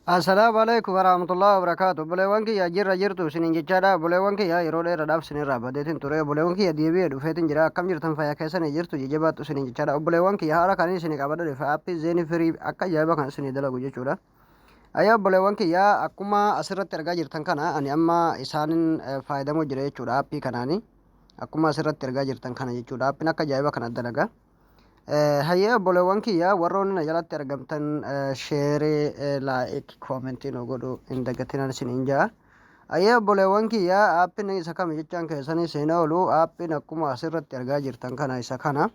Assalaamu alaikum warahmatullahi wabarakaatu. Obboleewwan kiyya jirra jirtu isiniin jechaadha. Obboleewwan kiyya yeroo dheeraadhaaf isinirraa badeetiin ture. Obboleewwan kiyya deebi'ee dhufeetiin jira. Akkam jirtan fayyaa keessanii jirtu jajjabaattu isiniin jechaadha. Obboleewwan kiyya haala kaniin isinii qabadha dhufe aappii zeenii firii akka ajaa'iba kan isinii dalagu jechuudha. Ayyaa obboleewwan kiyya akkuma asirratti argaa jirtan kana ani amma isaanin fayyadamoo jira jechuudha aappii kanaani. Akkuma asirratti argaa jirtan kana jechuudha. Aappiin akka ajaa'iba kana dalaga. Hayyee obboleewwan kiyya warroonni na jalatti argamtan sheeree laayik koomentii nu godhu hin dagatinaan isiniin ja'a. Hayyee obboleewwan kiyya aappiin isa kami jechaan keessanii seenaa oolu aappiin akkuma asirratti argaa jirtan kana isa kana.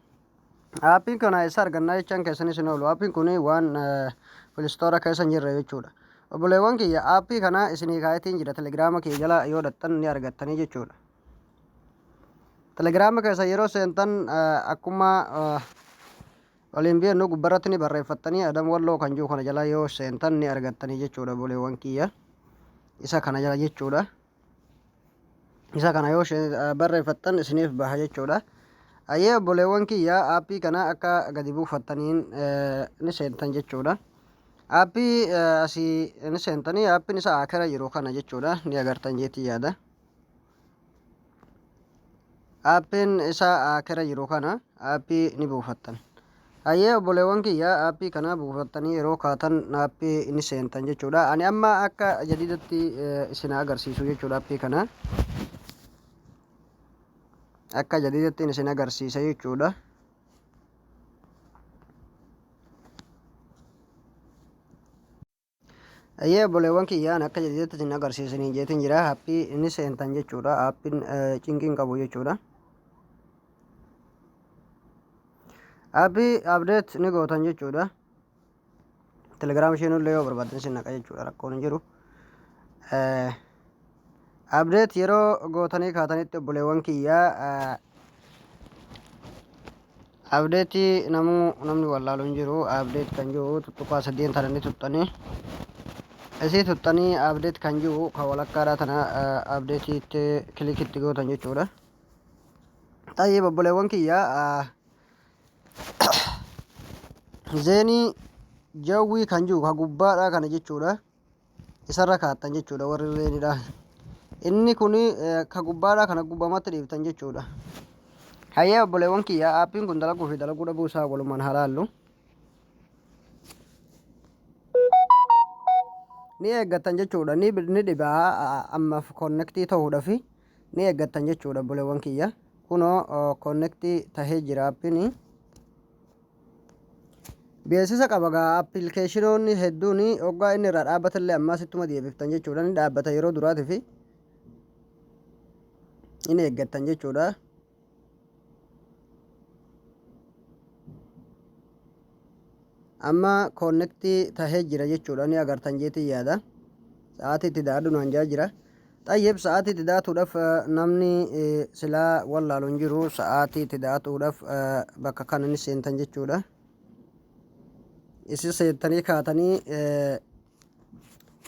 Aappiin kana eessa argannaa jechaan keessanii seenaa oolu aappiin kun waan filistoora keessa hin jirre jechuudha. Obboleewwan kiyya aappii kana isinii kaayetiin jira telegiraama kiyya jala yoo dhattan ni argattanii jechuudha. Telegiraama keessa yeroo seentan akkuma waliin beeknu gubbarratti ni barreeffattanii Adam Walloo kan jiru kana jala yoo seentan ni argattanii jechuudha obboleewwan kiyya. Isa kana jala jechuudha. Isa kana yoo barreeffattan isiniif baha jechuudha. Ayyee obboleewwan kiyya aappii kana akka gadi buufattaniin ni seentan jechuudha. Aappii asii ni seentanii aappiin isa akira jiru kana jechuudha ni agartan jeetii yaada. Aappiin isa akira jiru kana aappii ni buufattan. Hayyee obboleewwan kiyya aappii kana buufattanii yeroo kaatan aappii ni seentan jechuudha. Ani amma akka jadiidatti isin agarsiisu jechuudha aappii kana. Akka jadiidatti isin agarsiisa jechuudha. Ayyee obboleewwan kiyyaan akka jadiidatti isin agarsiisaniin jeetiin jira. Aappii ni seentan jechuudha. Aappiin cinqiin qabu jechuudha. Aappii update ni gootan jechuudha. Telegiraam isheen illee yoo barbaaddan isin naqa jechuudha. Rakkoon hin jiru. Update yeroo gootanii kaatanitti obboleewwan kiyyaa Update namuu namni wallaalu hin jiru. Update kan jiru tuttuqaa sadeen tana ni tuxxanii. Isii tuxxanii update kan jiru kan walakkaadhaa tana update itti kilik itti gootan jechuudha. Tayyib obboleewwan kiyya zeenii jawwii kan jiru ka gubbaadhaa kana jechuudha. Isarra kaattan jechuudha warri zeenidha. Inni kun ka gubbaadhaa kana gubbamatti dhiiftan jechuudha. Hayyee obboleewwan kiyya aappiin kun dalaguu fi dalaguu dhabuu isaa walumaan haa laallu. Ni eeggattan jechuudha. Ni dhibaa ammaaf konnektii ta'uudhaaf ni eeggattan jechuudha obboleewwan kiyya. Kunoo konnektii tahee jira aappiin. Beeksisa qaba gaa appilikeeshinoonni hedduun hoggaa inni irraa dhaabbatallee ammaas ittuma deebiftan jechuudha. Ni dhaabbata yeroo duraatiif hin eeggattan jechuudha. Amma koonnektii tahee jira jechuudha ni agartan jeetiin yaada. Sa'aatii itti daadhu naan jaa jira. Xayyib sa'aatii itti daatuudhaaf namni silaa wallaalu hin jiru sa'aatii itti daatuudhaaf bakka kana ni seentan jechuudha. Isin seentanii kaatanii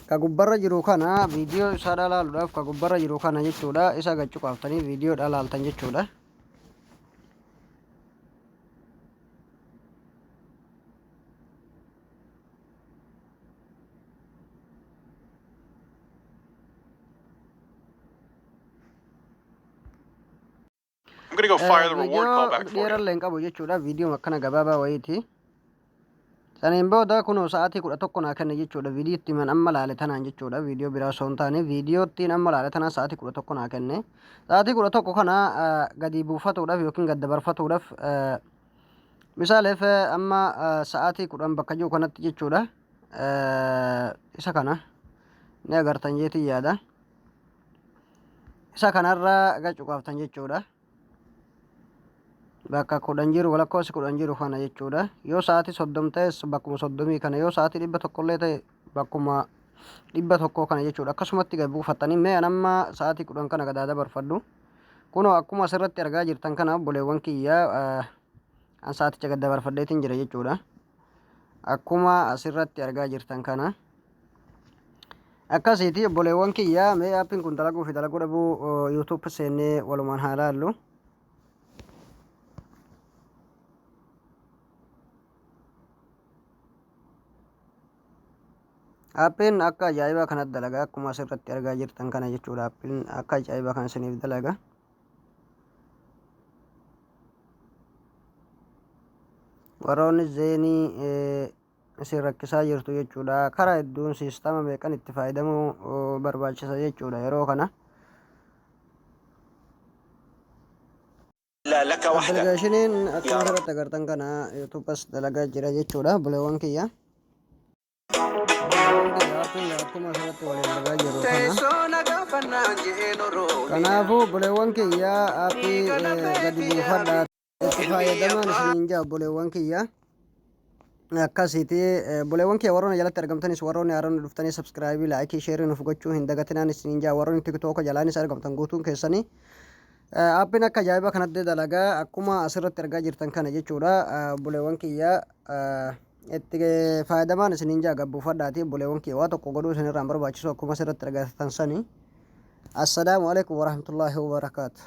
ka gubbarra jiru kana viidiyoo isaa laaluudhaaf ka gubbarra jiru kana jechuudha isa gad cuqaaftanii viidiyoo laaltan jechuudha. I'm gonna go fire the reward Viidiyoo callback for you. dheerallee hin qabu jechuudha. Viidiyoo akkana gabaabaa wayiiti. Saniin booda kunoo sa'aatii 11 naa kenne jechuudha. Viidiyoo ittiin amma laale tanaan jechuudha. Viidiyoo biraa osoo hin taane viidiyoo ittiin amma laale tanaan sa'aatii 11 naa kenne. Sa'aatii 11 kana gadi buufatuudhaaf yookiin gad dabarfatuudhaaf misaaleef amma sa'aatii 10 bakka jiru kanatti jechuudha. Isa kana ni agartan jeetiin yaada. Isa kanarra gad cuqaaftan jechuudha. Bakka 10 jiru lakkoofsi 10 jiru kana jechuudha. Yoo sa'aatii 30 ta'es bakkuma 30 kana yoo sa'aatii 100 illee ta'e bakkuma 100 kana jechuudha. Akkasumatti gad buufattanii mee an amma sa'aatii 10 kana gadaa dabarfadhu. Kunoo akkuma asirratti argaa jirtan kana obboleewwan kiyya an sa'aaticha gad dabarfadheetiin jira jechuudha. Akkuma asirratti argaa jirtan kana. Akkasiiti obboleewwan kiyya mee aappiin kun dalaguu fi dalaguu dhabuu YouTube seennee walumaan haa laallu. Aappiin akka ajaa'ibaa kanatti dalaga akkuma asirratti argaa jirtan kana jechuudha. Aappiin akka ajaa'ibaa kana isiniif dalaga. Warroonni zeenii isin rakkisaa jirtu jechuudha. Karaa hedduun siistama meeqan itti fayyadamuu barbaachisa jechuudha yeroo kana. Appilikeeshiniin akkuma asirratti agartan kana yuutuubas dalagaa jira jechuudha buleewwan kiyya. Buleewwan kiyya aappiin akkuma asirratti waliin argaa jirru kana. Kanaafuu buleewwan kiyya aappii gadi buufadhaa itti fayyadamaan isiniin jaa buleewwan kiyya. Akkasiiti buleewwan kiyya warroonni jalatti argamtanis warroonni haaraan dhuftanii sabskiraayibii laayikii sheerii nuuf gochuu hin dagatinaan isiniin jaa warroonni tiktoka jalaanis argamtan guutuun keessanii. Aappiin akka ajaa'ibaa kanatti dalagaa akkuma asirratti argaa jirtan kana jechuudha. Obboleewwan kiyya itti fayyadamaan isiniin jaa gabbuufadhaati obboleewwan kiyya waa tokko godhuu isinirraa hin barbaachisu akkuma asirratti argatan sani. Assalaamu alaikum warahmatullaahi wabarakaatu.